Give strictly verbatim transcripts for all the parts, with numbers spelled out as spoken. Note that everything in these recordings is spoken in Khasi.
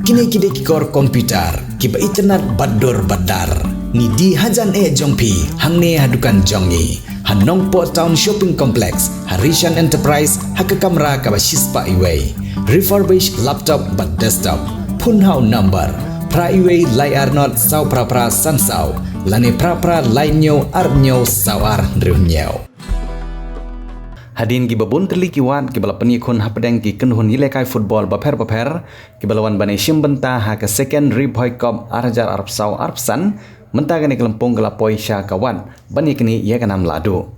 Kine ki dei ki kor computer kiba itynnad bad dur bad dar. Ngi die hajan eh jong phi hangne ha dukan jong ngi ha Nongpoh Town Shopping Complex, ha Rishan Enterprise, ha ka kamra kaba shispah iwei. Refurbished laptop bad desktop. Phone ha u number phra iwei lai ar not saw phra phra san saw lane phra phra lai hynñiew ar hynñiew saw ar hynriew hynñiew. Hadien kiba bun tylli ki wad kiba la pynïakhun hapdeng ki kynhun ïalehkai football bapher bapher kiba la wan ban ïashim bynta ha ka Second Ri Bhoi Cup ar hajar arphew saw arphew san, mynta kane ka lympung ka la poi sha ka wad ban ïaknieh ïa ka nam lahduh.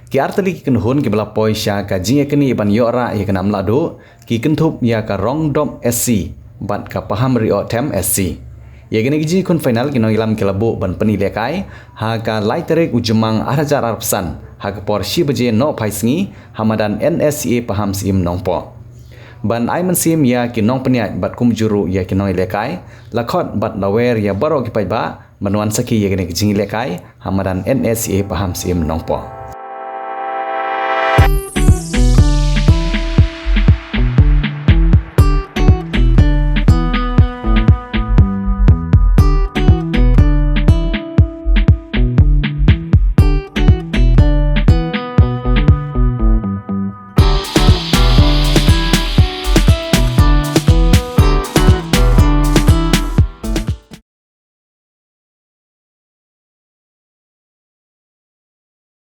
Ki ar tylli ki kynhun kiba la poi sha ka jingïaknieh ban ïoh rah ïa ka nam lahduh ki kynthup ïa ka Rongdop S C bad ka Pahamrioh Them S C. Ïa kane ka jingïakhun final ki nongïalam ki la buh ban pynïalehkai ha ka lai tarik u Jymmang ar hajar arphew san ha ka por shi baje nohphai sngi ha madan N S C A Pahamsyiem Nongpoh. Ban ai mynsiem ïa ki nongpynïaid bad kumjuh ruh ïa ki nongïalehkai, la khot bad la wer ïa baroh ki paidbah ban wan sakhi ïa kane ka jingïalehkai ha madan N S C A Pahamsyiem Nongpoh.